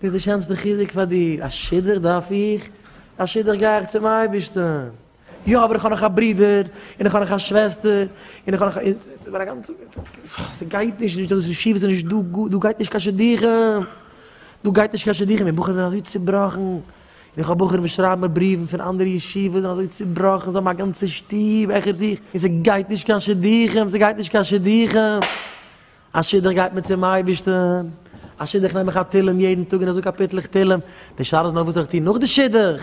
דאס איז די שענסטע חיזוק פאר דיר, א שידוך דארף איך? א שידוך גיי איך צום אייבערשטן. יא אבער איך האב נאך א ברודער, און איך האב נאך א שוועסטער, און איך האב נאך א, א גאנצע, ס'גייט נישט, נישט דא ישיבות איז נישט דא, דא גייט נישט קיין שידוכים, דא גייט נישט קיין שידוכים, און בחורים זענען אזוי צובראכן, און איך האב בחורים וואס שרייבן מיר בריוון פון אנדערע ישיבות, זענען אזוי צובראכן, זיי האבן א גאנצע שטוב העכער זיך, און ס'גייט נישט קיין שידוכים, ס'גייט נישט קיין שידוכים. א שידוך גייט מען צום אייבערשטן, א שידוך נעם איך א תהלים יעדן טאג און איך זאג קאפיטלעך תהלים, די שאלה איז נאר וואס זאל איך טון נאך די שידוך?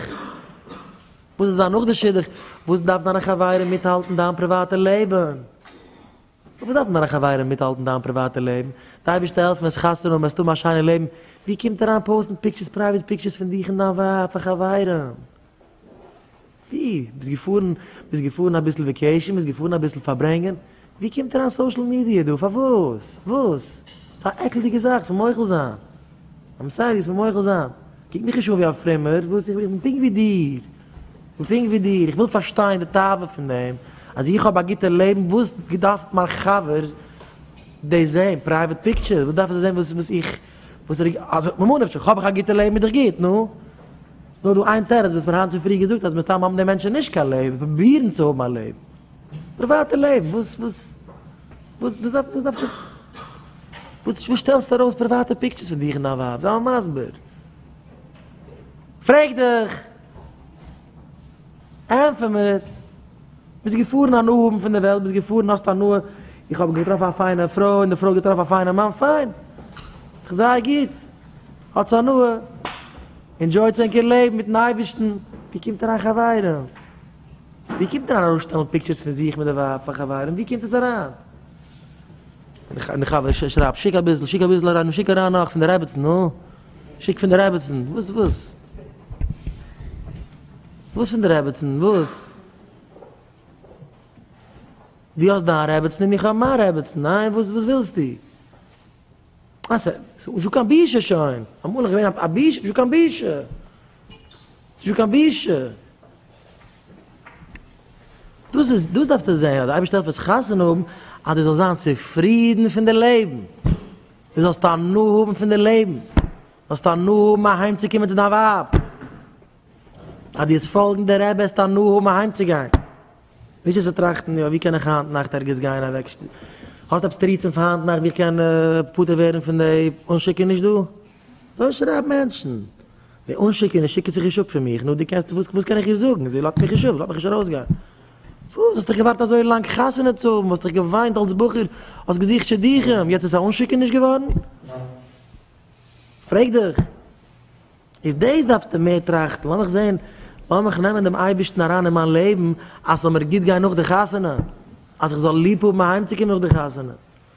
וואס זאל זיין נאך די שידוך? וואס דארף דיינע חברים מיטהאלטן דיין פריוואטע לעבן? וואס דארפן דיינע חברים מיטהאלטן דיין פריוואטע לעבן? די אייבערשטער העלפן וועסט חתונה האבן וועסט האבן א שיינע לעבן, ווי קומט אריין post ן pictures private pictures פון דיך און דיין ווייב פאר חברים? ווי? ביסט געפארן, ביסט געפארן אביסל vacation, ביסט געפארן אביסל פארברענגען, ווי קומט אריין social media דא? פארוואס? וואס? ס'איז א עקלדיגע זאך, ס'זאל מוחל זיין. I'm sorry, ס'זאל מוחל זיין. קוק מיך נישט אן ווי א פרומער, וואס? איך בין פונקט ווי דיר. איך בין פונקט ווי דיר. איך וויל פארשטיין די תאווה פון דעם, אז איך האב א גוטע לעבן, וואס דארף מיין חבר דאס זען? private picture? וואס דארף ער זען וואס איך, וואס ער, אז ממה נפשך, האב איך א גוטע לעבן איז דאך גוט, נו? ס'איז נאר דא איין תירוץ וואס מיר היינט צופרי געזאגט אז מסתם האבן די מענטשן נישט קיין לעבן, פרובירן צו האבן א לעבן. פריוואטע לעבן, וואס וואס וואס וואס דארף וואס דארף איך וואס וואס שטעלסטו ארויס פריוואטע pictures פון דיך און דיין ווייב? זיי מיר מסביר. פרעג דיך! ענטפער מיר! ביסט געפארן הנאה האבן פון די וועלט, ביסט געפארן האסט הנאה, איך האב געטראפן א פיינע פרוי און די פרוי האט געטראפן א פיינע מאן, פיין! זייער גוט! האטס הנאה! enjoy טס ענקער לעבן מיטן אייבערשטן, ווי קומט אריין חברים? ווי קומט אריין ארויסשטעלן pictures פון זיך מיט די ווייב פאר חברים? ווי קומט עס אריין? און די חבר שרייבט, שיק אביסל, שיק אביסל אריין, נו שיק אריין נאך פון די רעבעצן, נו, שיק פון די רעבעצן, וואס וואס? וואס פון די רעבעצן, וואס? דו האסט דיין רעבעצן און איך האב מיין רעבעצן, ניין? וואס וואס ווילסטו? אה, ס'איז נישטא קיין בושה שוין. אמאל איז געווען א בושה, נישטא קיין בושה. נישטא קיין בושה. דאס איז, דאס דארפסטו זען, אז די אייבערשטער העלפט עס חתונה האבן, אז דו זאלסט זיין צופרידן פון די לעבן. דו זאלסט הנאה האבן פון די לעבן. זאלסט הנאה האבן אהיימצוקומען צו דיין ווייב. אז דו וועסט פאלגן די רבי וועסטו הנאה האבן אהיימצוגיין. נישט צו טראכטן, יא, ווי קען איך היינט נאכט ערגעץ גיין אוועק? האסט עפעס תירוצים פאר היינט נאכט ווי איך קען פטור ווערן פון די אנשיקעניש דא? אזוי שרייבן מענטשן. די אנשיקעניש שיקט זיך נישט אפ פון מיך, נו דו קענסט, וואס וואס קען איך איר זאגן? זי לאזט מיך נישט אפ, זי לאזט מיך נישט ארויסגיין. וואס? האסט דאך געווארט אזוי לאנג חתונה צו האבן, האסט דאך געוויינט אלס בחור, האסט געזוכט שידוכים, יעצט איז עס א אנשיקעניש געווארן? פרעג דיך. איז דאס דארפסטו מער טראכטן, לאמיך זען, לאמיך נעמען דעם אייבערשטן אריין אין מיין לעבן, אז ס'זאל מיר גוט גיין נאך די חתונה, אז איך זאל ליב האבן אהיימצוקומען נאך די חתונה.